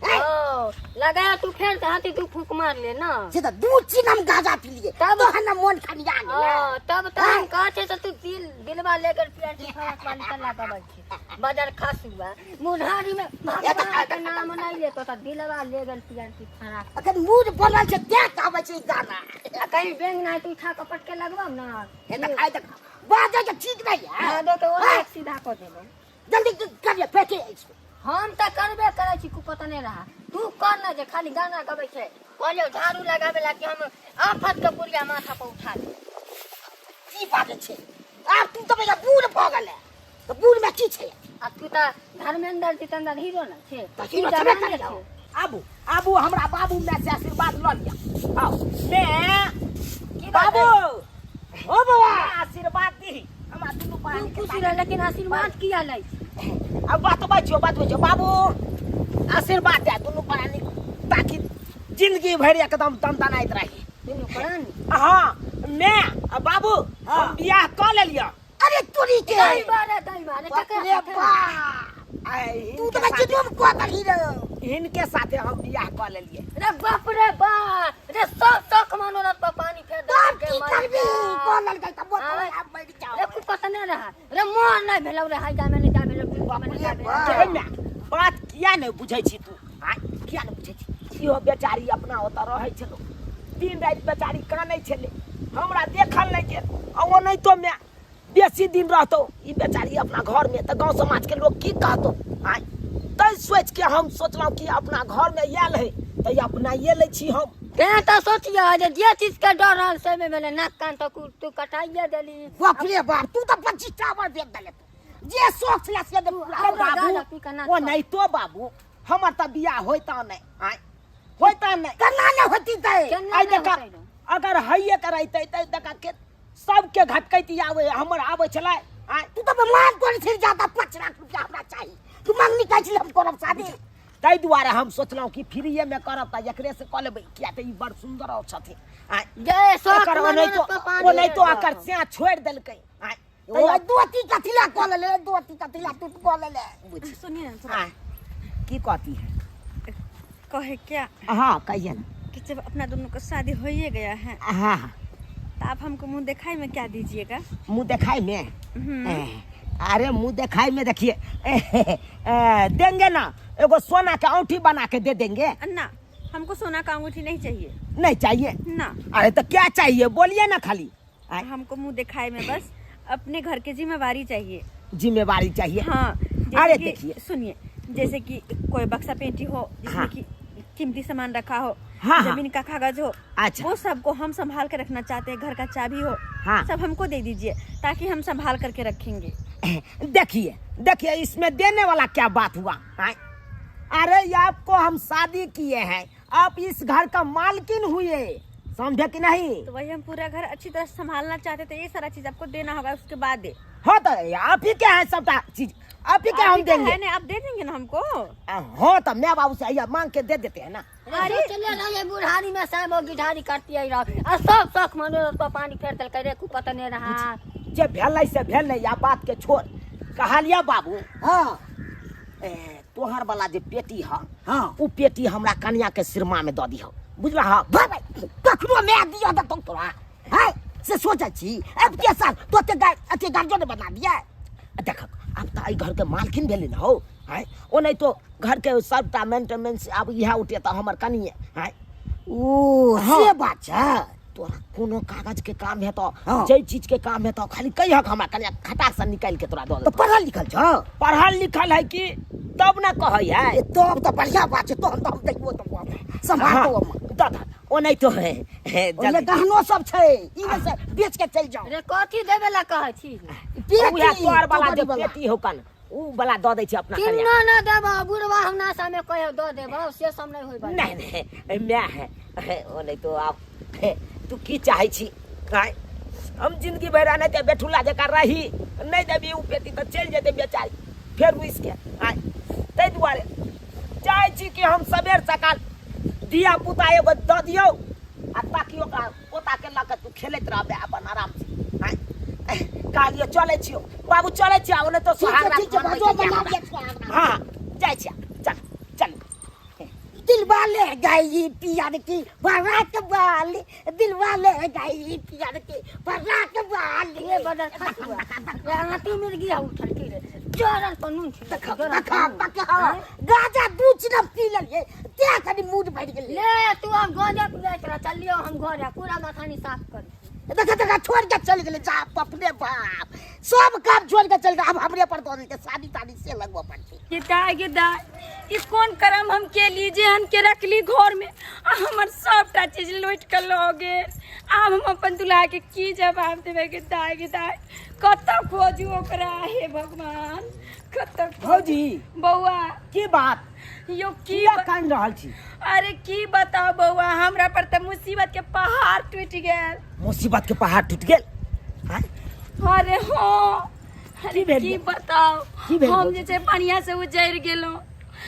ओ लगाया तू फेर से हाथी तू फूक मार ले ना। से तऽ दू चीज हम गाजा पी लिए तब? तोहन न मोन खनिया गेलै। ओ, तब तऽ हम कहै छियै तऽ तू दिल दिलवा लेकर पिया के फराक वाली कल्ला गबै छी बदल खसुआ मुन्हारी में भगवान के नाम नहीं लेतो तऽ दिलवा ले गेल पिया के फराक। अखन मूड बनल छै तें गाबै छै ई गाना। आ कहीं बैंक ना तू उठा कऽ पटके लगबम ना। हे तऽ आइ तक बाजै के ठीक नहीं है। हाँ, दो के ओना सीधा कऽ देबो। जल्दी करिए फेंके इसको। हम तऽ करबे करै छी, कुपत नहि रहा तू कर न जे खाली गाना गबै छै। कहलियौ झाड़ू लगाबे ला कि हम आफत के पुरिया माथा पर उठा ले। की बाजै छै आब तू तऽ भैया बूढ़ भऽ गेलै तऽ बूढ़ में की छै? आ तू तऽ धर्मेंद्र जितेंद्र हीरो न छै। तऽ हीरो तू छेबे जवाने करियौ। छै। आबू आबू हमरा बाबू माय से आशीर्वाद लऽ लिअ। आउ मैं की बात बाबू है? ओ बौआ आशीर्वाद दी हमरा दुनू तू प्राणी के खुश साथ। रह लेकिन आशीर्वाद किया लै छी? अब बतबै छियौ, बतबै छियौ बाबू, आशीर्वाद दे दुनू प्राणी ताकि जिंदगी भरि एकदम दनदनाइत रही दुनू प्राणी। हाँ मैं आ बाबू हम बियाह कऽ लेलियौ। अरे तोरी के दई बारे दई बारे बाप ककरा रे साथे? बाप। आइ तू तऽ हिनके बच्चे साथे तुम को दही रे। हिनके साथे हम बियाह कऽ लेलियै। रे बाप रे बाप रे, सब शौक मनोरथ पर पानी फेर तब देलकै की मर करबी? जा। को ललकै तऽ बोतल आँय। आब मरि जाओ। रे कुपत नहि रहा रे, मोन नहि भेलौ रे, हाइजा में नहि जा भेलौ, टुटवा में नहि जा भेलौ। गे माय, बात किया नहि बुझै छी तू? आँय, किया नहि बुझै छी? इहो बेचारी अपना ओतऽ रहै छलौ, दिन राति बेचारी कानै छलै, हमरा देखल नहि गेल। आ ओनाहितो माय बेसी दिन रहतौ ई बेचारी अपना घरमे तऽ गाँव समाजके लोक की कहतौ? आँय, तै सोचिके हम सोचलहुँ कि अपना घरमे आयल है तऽ अपनाइए लै छी हम। तें तऽ सोचियऽ जे जे चीज के डर रहल से मे भेलै, नाक कान तऽ तू कटाइए देली। बाप रे बाप, तू तऽ 25 टा हमर बेच देले तू। जे शौक छलै से देलू पूरा। अरे हमरा बाबू, गाना पी कऽ नाक ओनाहितो बाबू हमर तऽ बियाह होइता नहि, आँय होइता नहि। केना नहि होती तै? केना आइ नहि देखा होतै रे? अगर हइए के रहितै तऽ देखा के सबके घटकैत आबै हमर आबै छलै। आँय तू तऽ मांग करै छली जादा 5 लाख रुपया हमरा चाही, तू मांगनी कहै छली हम करब शादी। ताहि दुआरे हम सोचलहुँ कि फ्रीए में करब तऽ एकरे से कऽ लेबै, किया तऽ ई बड़ सुन्दर और छथिन। आँय जे शौक एकर मनोरथ ओनाहितो पर पानी ओनाहितो फेर एकर देलकै। सैं छोड़ि देलकै। आँय ओ दोती कथी ला कऽ लेले, दोती कथी ला तू कऽ लेले? बुझ। सुनिए ना थोड़ा। आँय की कहती है? कहे क्या? हाँ कहिए ना। कि जब अपना दोनों का शादी हो ही गया है हाँ हाँ तो आप हमको मुंह दिखाई में क्या दीजिएगा? मुंह दिखाई में? अरे मुंह दिखाई में देखिए देंगे ना, एगो सोना के अंगूठी बना के दे देंगे। ना हमको सोना का अंगूठी नहीं चाहिए। नहीं चाहिए? ना। अरे तो क्या चाहिए बोलिए ना खाली। आय। हमको मुंह दिखाई में बस अपने घर के जिम्मेवारी चाहिए। जिम्मेवारी चाहिए? हाँ। जैसे अरे कि देखिए। सुनिए, जैसे कि कोई बक्सा पेंटी हो जिसमें हाँ। कि कीमती सामान रखा हो, हाँ, हाँ। जमीन का कागज हो, अच्छा। वो सबको हम संभाल के रखना चाहते हैं, घर का चाबी हो, हाँ। सब हमको दे दीजिए ताकि हम संभाल करके रखेंगे। देखिए देखिए इसमें देने वाला क्या बात हुआ? हाँ? अरे ये आपको हम शादी किए हैं, आप इस घर का मालकिन हुए, समझे कि नहीं? तो वही हम पूरा घर अच्छी तरह से संभालना चाहते थे, ये सारा चीज आपको देना होगा उसके बाद दे। हाँ तो आप ही क्या है सबटा चीज आप ही क्या आप हम ही का देंगे। है नहीं, आप दे देंगे ना हमको? हाँ तो मैं बाबू से आइए मांग के दे देते हैं ना। अरे चले रहे बुढ़ारी में साहब और गिढ़ारी करती आई रहा आ सब शौक मनोरथ पर पानी फेर देलकै रे, कुपत नहीं रहा। जे भेलै से भेलै, या बात के छोड़। कहलिया बाबू। हाँ। तोहर वाला जे पेटी ह हाँ उ पेटी हमरा कनिया के सिरमा में दऽ दिह बुझला ह भाई कखनो मैं दियो देतौ तोरा है से सोचै छी अब के साल तो ते अथी गार्जियन बना दिया देख आब तऽ एहि घर के मालकिन भेलै ने हौ आँय ओ नहि तो घर के सबटा मेंटेनेंस आब इएह उठेतऽ हमर कनिए आँय ओ हाँ। से बात छै तोरा कोनो कागज के काम हेतौ हाँ। जाहि चीज के काम हेतौ खाली कहियक हमरा कनिया खटाक से निकालि के तोरा दऽ तो देतौ पढ़ल लिखल छौ पढ़ल लिखल है कि तब ना कहै है ए, तब तऽ बढ़िया बात छै तहन तऽ हम देखबो तऽ सम्हार हाँ, दो हम दऽ दऽ ओ नहि तो है, है ओहिमे जल्दी गहनो सब छै ई ने से बेच के चलि जाओ रे कथी देबे ला कहै छी उएह तोहर वाला जे चौकड़ी वाला। पेटी हौ कन उ वाला दऽ दै छै अपना कनिया किन्नो न देबो बुढ़वा हम नाशा में कहियो दऽ देबो से सब नहीं होय बात नहीं नहीं मैं है, है ओ नहीं तो आप है, तू की चाहे छी आँय? हम जिंदगी भरि रहने ते बेठुला जकाँ रही नहीं देबी उ पेटी तऽ चलि जेतै बेचारी फेर रुसि के आँय ताहि दुआरे चाहै छी कि हम सबेर सकाल धिया पुता एगो दऽ दियौ आ ताकि ओकरा पोताके लऽ कऽ तू खेलैत रहबे अपन आरामसँ आँय कहलियै चलै छियौ बाबू चलै छियौ ओ नहि तऽ ठीक छै सोहाग ठीक छै रात बाजो मनबै बना छै दिया सुहाग रात। हँ जाइ छियै चल चल दिलवाले गई पियर की बरात वाली दिलवाले गई पियर की बरात वाली ये बदल खसुआ रे आटी मिर्गी आ उठल की रे जरल पर नून छिड़क देखा जरल देखा पर नून। देखा गाजा दू चिलम पी लेलिए ते कनी मूड बढ़ि गेलै ले तू अब गंजा पियै रह चलियो हम घर आ पूरा मखानी साफ कर देखा देखा छोड़ के चल गेलै जा अपने बाप सब काम छोड़ के चल गेलै अब हमरे पर दऽ देलकै शादी तादी से लगबऽ पड़तै गे दाय गे दाय ई कोन करम हम के लीजे हम के रखली घर में आ हमर सबटा चीज लूट के लऽ गेल आब हम अपन दुल्हा के की जवाब देबै गे दाय गे दाय कतऽ खोजू ओकरा हे भगवान कतऽ खोजू? भौजी बौआ की बात यो की किया कानि रहल छी अरे की बताउ बौआ हमरा पर तऽ मुसीबत के पहाड़ टूटि गेल मुसीबत के पहाड़ टूट गेल आँय? अरे हाँ अरे की भेल की ये? बताउ की भेल हम भौजी? जे छै बढ़िया से उजड़ि गेलहुँ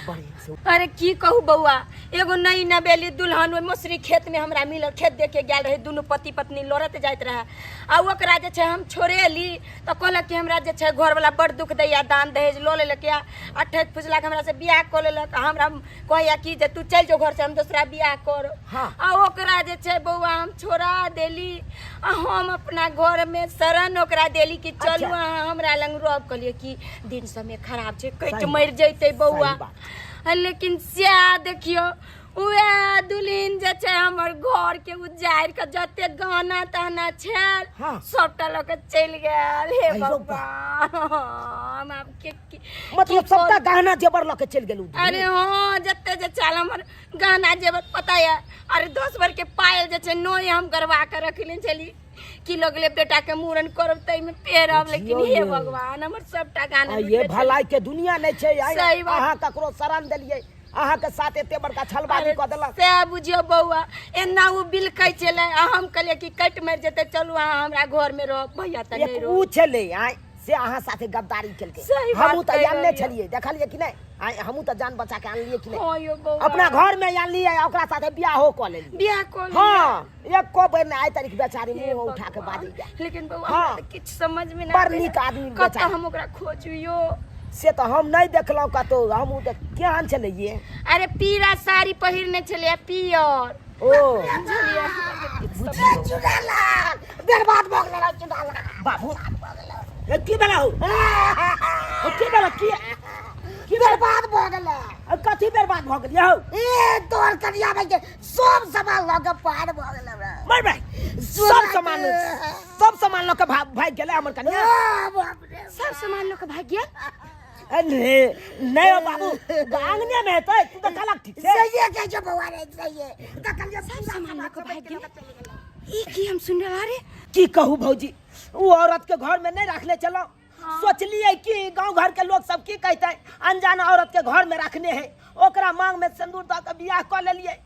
बढ़िया से अरे की कहू बौआ एगो नई नवेली दुल्हन ओहि मौसरी खेत में हमरा मिलल खेत देखे गेल रहे दुनू पति पत्नी लड़त जाइत रहे आ ओकरा जे छै हम छोड़ेली तऽ कहलक कि हमरा जे छै घरवला बड़ दुख दैया दान दहेज लऽ लेलक या आ ठकि फुसलाके हमरा से बियाह कऽ लेलक आ हमरा कहैया कि जे तू चलि जो घर से हम दोसरा बियाह कर हाँ। आ ओकरा जे छै बौआ हम छोड़ा देली आ हम अपना घर में शरण ओकरा देली कि चलू अच्छा। अहाँ हमरा लग रहब कहलियै कि दिन समय खराब छै कटि सही मरि जैतै बौआ सही बात। आ लेकिन सएह देखियौ उएह दुल्हिन जे छै हमर घर के उजाड़ि के जते गहना तहना छल हाँ। सबटा लऽ के चलि गेल हे अरे रौ भगवान हम आब के की मतलब की सबटा करू? गहना जेवर लऽ के चलि गेल उ अरे हाँ जते जे चाल हमर गहना जेवर पता है अरे 10 भर के पायल जे छै नोय हम करवा के रखले छली कि लगले बेटा के मूड़न करब ताहिमे पहिरब लेकिन बुझियौ हे ये। भगवान हमर सबटा गहना आ ये लुटले चलि भलाई के दुनिया नहीं छै आइ सही बात। अहाँ ककरो शरण देलियै अहाँ के साथ एते बड़का छलबाजी अरे कऽ देलक सएह बुझियौ बौआ एना ओ बिलकै छलै आ हम कहलियै कि कटि मरि जेतै चलू अहाँ हमरा घरमे रहब भैया तऽ नहि एक रहब ऊ छलै आइ से अहाँ साथे गद्दारी केलकै सही बात हमहूँ तऽ कहि आनने रहलियै। छलियै देखलियै कि नहि आइ हमहूँ तऽ जान बचा के आनलियै कि नहि हँ यौ बौआ अपना घर में आनलियै आ ओकरा साथे बियाहो कऽ लेलियै बियाह कऽ लेलियै। हँ एको बेर नहि आइ तारीख बेचारी हे मुँह उठा के भगवान। बाजै लेकिन बौआ हाँ। हमरा तऽ किछु समझ में नहि बड़ आबैए। नीक आदमी कतऽ बेचारी। हम ओकरा खोजू यौ से तऽ हम नहि देखलहुँ कतहु हमहूँ तऽ केहन छलै ये अरे पीरा साड़ी पहिरने छलै पियर ओ बुझलियै चुड़ालाल बर्बाद भऽ गेलै चुड़ालाल बाबू ए, की भेला हौ ए, की भेला की की बर्बाद भऽ गेलै ए, कथी बर्बाद भऽ गेल हौ ए तोहर कनिया भाई के सब सामान लऽ के पार भऽ गेलै हमरा मर भाई सब सामान सब सामान लऽ के भागि गेलै हमर कनिया आ, बाप रे सब सामान लऽ के भागि गेल अरे नहीं हो बाबू आंगने में हेतै तू तऽ कहलक ठीक से सहिए कहै छौ बौआ रे सहिए देखलियै सब सामान लऽ के भागि गेल ई की हम सुन रहल अरे की कहू भौजी ओ औरत के घर में नहीं रखने चलो सोचलिए कि गांव घर के लोग सब की कहते अनजान औरत के घर में रखने है ओकरा मांग में सिंदूर दऽ के बियाह कऽ लेलिए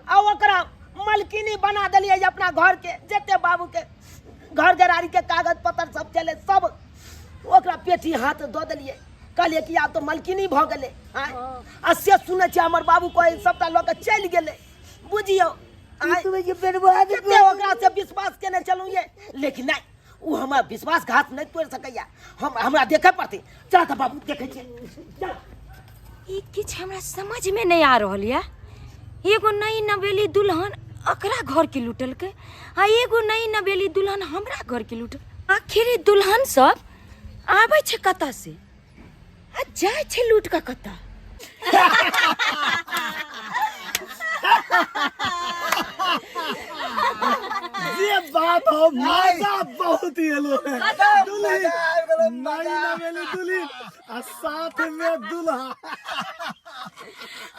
आ ओकरा मलकिनी बना देलिए अपना घर के जते बाबू के घर गरारी के कागज पत्र सब चले सब ओकरा पेटी हाथ दऽ देलिए कहलिए कि आब तऽ मलकिनी भऽ गेलै आँय आ से सुनै छियै हमर बाबू कहै सबटा लऽ के चलि गेलै बुझियौ आँय कते ओकरा से विश्वास केने चलू ये लेकिन नहि ओ हमरा विश्वासघात नहि तोड़ि सकैया हम हमरा देखऽ पड़तै चल तऽ बाबू देखै छियै चल। ई किछु हमरा समझमे नहि आ रहल यऽ। एगो नई नवेली दुल्हन अकरा घरके लूटलकै आ एगो नई नवेली दुल्हन हमरा घरके लूटल। आखिर ई दुल्हन सब आबै छै कतऽ से आ जाइ छै लूट कऽ कतऽ? जे बात हो, मजा बहुत ही एलो है। दुल्हन, नई नवेली दुल्हन आ साथ में दुल्हा।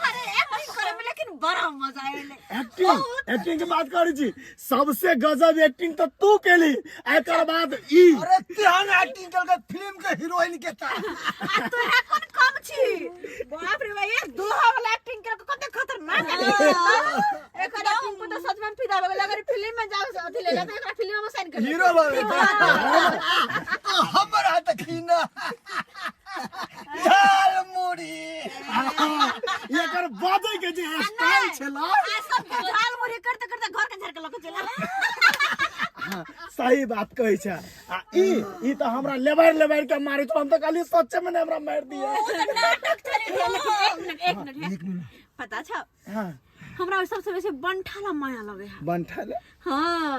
अरे एक्टिंग करे में लेकिन बड़ा मजा आयल। एक्टिंग, एक्टिंग के बात करै छी, सबसे गजब एक्टिंग तो तू केली, एकर बाद ई। अरे तेहन एक्टिंग केलकै फिल्म के हीरोइन के ता। आ तोरा कोन कम छी? बाप रे भाई, एक दुल्हा वाला एक्टिंग कर कते खतरनाक एक्टिंग। एकर एक्टिंग पर तो सच में फिदा हो गेल। अगर फिल्म में जाओ अथी ले ले तो एकरा फिल्म में साइन कर ले। हीरो बन हमरा देखी ना झाल मुड़ी। एकर बाजै के जे स्टाइल छला। आ सब के झाल मुड़ी करते करते घर के झरके लके चला। सही बात कहै छै। आ ई तऽ हमरा लेबारि लेबारि के मारै छौ, हम तऽ कहलियै सच्चे में हमरा मारि दिया। ओ तऽ नाटक चलै छै। लेकिन एक मिनट, एक मिनट, एक मिनट, पता छौ? हाँ। हमरा ओहि सबसे बेसी बंठा ला माया लगे है। बंठा ला? हाँ।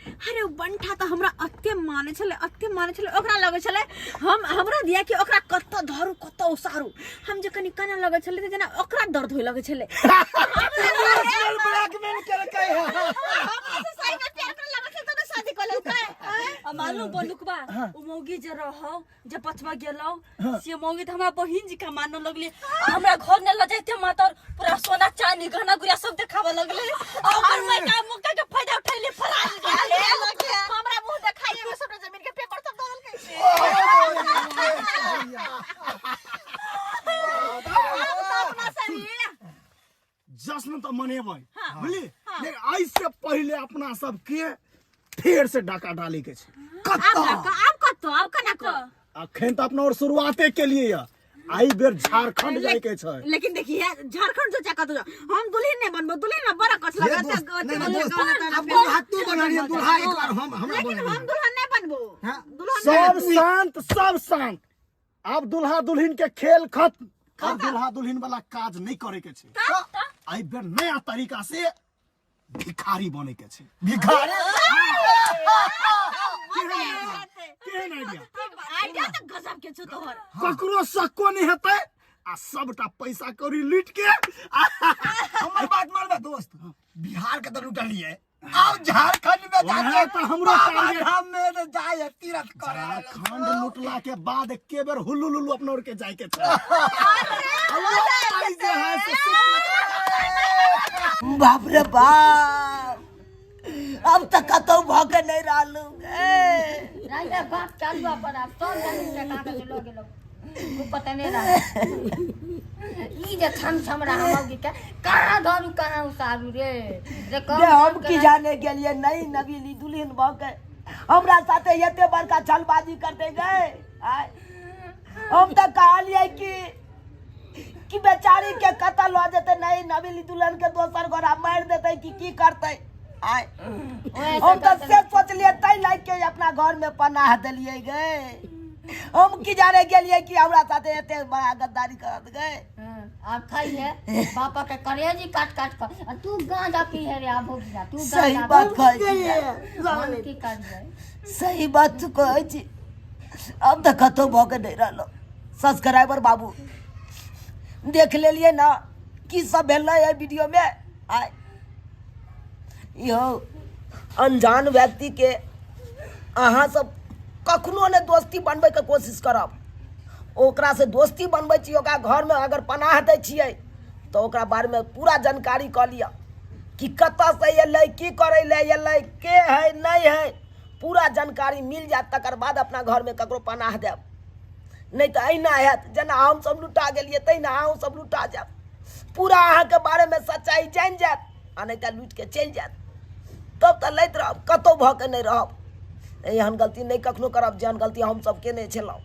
अरे ओ बंठा तऽ हमरा अते माने छलै, अते माने छलै, ओकरा लगै छलै हम हमरा दिया कि ओकरा कतऽ धरू कतऽ उसारू। हम जे कनि कानऽ लगै छलै तऽ जेना ओकरा दर्द होय लगै छलै। इमोशनल ब्लैकमेल केलकै है। हमरा से सही में प्यार करे लगै छलै तऽ शादी कऽ लेलकै। आ मालूम बलुकबा, ओ मौगी जे रहौ जे बचवा गेलौ से मौगी तऽ हमरा बहिन जी का मानऽ लगले। हमरा घर ने लऽ जाइते मातर पूरा सोना चांदी गहना गुड़िया सब देखाबऽ लगले। आ ओकर मायका मौका के फायदा उठैले फरार गेलै। हमरा मुंह देखाइए में सबटा जमीन के पेपर सब दऽ देलकै। अपना शरीर जश्न तऽ मनेबै, बुझली, लेकिन एहिसे पहिले अपना सबके फेर से डाका डाले के छै। आब डाका, आब कतौ, आब केना कऽ? अखन तऽ अपना और शुरुआते के लिए या आई बेर झारखंड जाय के छै। लेकिन देखिए झारखंड जो चाकत जो हम दुल्हन नहीं बनबो, दुल्हन में बड़ा कछ ये लगा दोस्त, ते नहीं, नहीं, ते दोस्त, गाना ताना अब पे। दुल्हा तू बना रही है, दुल्हा एक बार हमरा लेकिन बना हम रही है। दुल्हन नहीं बनबो। हाँ। दुल्हन सब नहीं। शांत, सब शांत। अब दुल्हा दुल्हन के खेल खत्म। अब दुल्हा दुल्हन वाला काज नहीं करे के छै। आई बेर नया तरीका से भिखारी बने के छै। भिखारी? केहन आइडिया? आइडिया तऽ गजब के छौ तोहर। ककरो शक्को नहीं हेतै आ सबटा पैसा कौड़ी लूट के। हमर बात मानबे दोस्त, बिहार के तऽ लूटलियै, आब झारखंड में वएह जाके तऽ हमरो बाबा टारगेट। धाम में तऽ जाय तीर्थ करे। झारखंड लूटला के बाद एके बेर हुल्लू लुल्लू अपना और के जाय के छै। बाप रे बाप, अब तक कतौ भऽ के नहीं रहलू। राजा बाप चालू पर आब सब जमीन के कागज लऽ गेलौ। ओ पता नहीं रहा। ई जे छम छम रहा मौगी के कहाँ धरू कहाँ उतारू रे। रे कम रे हम कम की के जाने गेलिए नई नवीली दुल्हन भऽ के हमरा साथे एते बड़का छलबाजी करते गए। आय हम तऽ कहलिए कि बेचारी के कतऽ लऽ जेतै, नई नवीली दुल्हन के दोसर गोरा मारि देतै कि की करतै। आय हम तऽ से सोचलिए तै लायक के अपना घर में पनाह देलिए गे। हम की जाने गेलिए कि हमरा साथे एते बड़ा गद्दारी करत गए। हाँ, आब खाइए पापा के करेजी काट काट कर, आ तू गांजा पी है रे, आब हो गया तू सही गांजा बात पी। कहै छी। मन की करिए? सही बात तू कहै छी। अब तऽ कतौ भऽ के नहि रहलो। सब्सक्राइबर बाबू देख लेलिए ना की सब भेलै एहि वीडियो में। आय यौ अनजान व्यक्ति के अहाँ सब कखनो नहि दोस्ती बनबैके कोशिश करब। ओकरा से दोस्ती बनबै छी, ओकरा घरमे अगर पनाह दै छियै तऽ ओकरा बारेमे पूरा जानकारी कऽ लिअ कि कतऽसँ एलै, की करै लए एलै, के है नहि है, पूरा जानकारी मिल जायत तकर बाद अपना घरमे ककरो पनाह देब। नहि तऽ एहिना हैत जेना हमसब लुटा गेलियै तहिना अहूँ सब लुटा जायब। पूरा अहाँके बारेमे सच्चाइ जानि जायत आ नहि तऽ लुटिके चलि जायत, तब तऽ लैत रहब, कतहु भऽ के नहि रहब। एहन गलती नहि कखनो करब जेहन गलती हमसब केने छलहुँ।